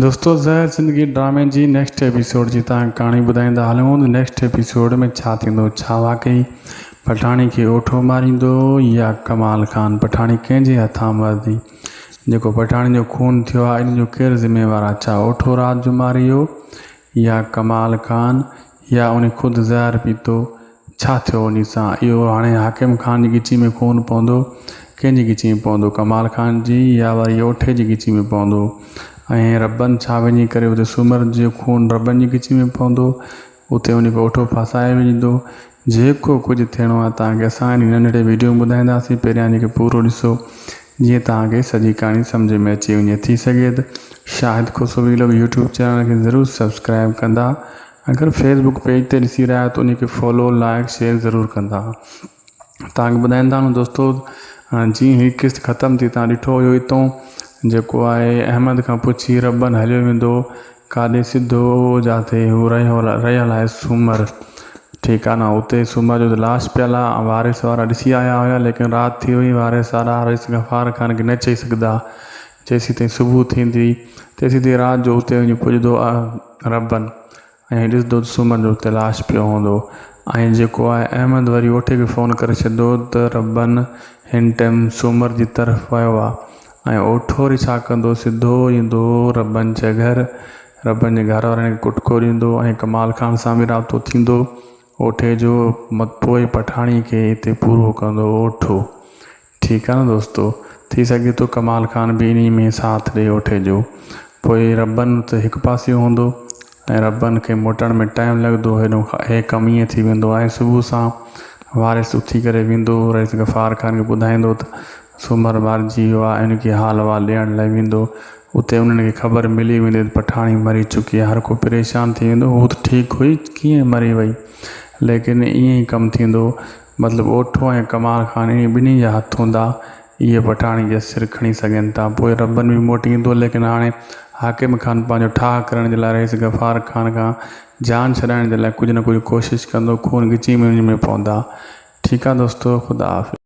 دوستو زهر زندگي ڊرامي جي نيڪسٽ ايپيسوڊ جي توهان کي ڪهاڻي ٻڌائيندا هلون ته نيڪسٽ ايپيسوڊ ۾ ڇا ٿيندو ڇا واقعي پٺاڻي کي اوٺو ماريندو يا ڪمال خان پٺاڻي ڪنهن جي هٿان مرندي جيڪو پٺاڻي جو خون ٿيو آهي ان جو ڪير ذميوار آهي ڇا اوٺو رات جو ماري ويو يا ڪمال خان يا ان خود زهر پيتو ڇا ٿيو انهي سان؟ اهو هاڻي حاڪم خان جي ڳچي ۾ ڪونه پوندو. ڪنهن جي ڳچي ۾ پوندو؟ ڪمال خان جي يا وري اوٺي جي ڳچي ۾ پوندو؟ ۽ ربن ڇا وڃي ڪري اتي سومر جو خون ربن جي ڳچي ۾ پوندو؟ اتي انهي کي اوٺو ڦاسائي ويندو. جيڪو ڪجهه ٿيڻو آهي توهان کي اسان انهي ننڍڙي ويڊيو ۾ ٻڌائينداسين. پهريان انهي کي پورو ڏسو جيئن توهان کي سڄي ڪهاڻي سمجهه ۾ اچي وڃي. ٿي سگهي ته Shahid Khoso vlog YouTube channel کي ضرور سبسڪرائيب ڪندا. اگر فيس بڪ پيج تي ڏسي رهيا آهيو ته ان کي فالو لائڪ شيئر ضرور ڪندا توهان کي ٻڌائيندا هلون دوستو جيئن هي قسط ختم ٿي توهان ڏٺو هيو اتو جيڪو آهي احمد کان پڇي ربن هليو ويندو ڪاڏي سڌو جاٿي هو رهيو رهيل آهي سومر ٺيڪ آهي نه اتي سومر جو لاش پيل آهي وارث وارا ڏسي آيا هيا ليڪن رات ٿي وئي وارث وارا رئيس غفار خان کي نه چئي سگهندا جيسين تائين صبح ٿيندي تيسين تائين رات جو اتي وڃي پڄندو ربن ۽ ڏسندو ته سومر جو اتي لاش پيو هوندو ۽ جيڪو آهي احمد وري اوٺي کي فون ڪري ڇڏيندو ته ربن هن ٽيم سومر جي طرف ويو آ ۽ اوٺو وري ڇا ڪندو سڌو ايندو ربن جي گهر ربن جي گهر وارن کي ڪٽڪو ڏيندو ۽ ڪمال خان سان به رابطو ٿيندو اوٺي جو پوء پٺاڻي کي اتي پورو ڪندو اوٺو. ٺيڪ آ نه دوستو. ٿي سگهي ٿو ڪمال خان به انهي ۾ ساٿ ڏئي اوٺي جو. پوء ربن ته هڪ پاسي هوندو ۽ ربن کي موٽڻ ۾ ٽائيم لڳندو هيڏو هي ڪم ائين ٿي ويندو ۽ صبح سان وارث اٿي ڪري ويندو رئيس غفار خان کي ٻڌائيندو ته سومر مارجي ويو آ ۽ ان کي حال احوال ڏيڻ لاء ويندو اتي انهن کي خبر ملي ويندي ته پٺاڻي مري چڪي آ هر ڪو پريشان ٿي ويندو هو ته ٺيڪ هئي ڪيئن مري وئي ليڪن ائين ئي ڪم ٿيندو مطلب اوٺو ۽ ڪمال خان انهي ٻنهي جا هٿ هوندا، اهي پٺاڻي جا سر کڻي سگهن ٿا. پوء ربن به موٽي ايندو، ليڪن هاڻي حاڪم خان پنهنجو ٺاهه ڪرڻ جي لاء رئيس غفار خان کان جان ڇڏائڻ جي لاء ڪجهه نه ڪجهه ڪوشش ڪندو، خون ڳچي ۾ وڃي ۾ پوندا. ٺيڪ آ دوستو خدا حافظ.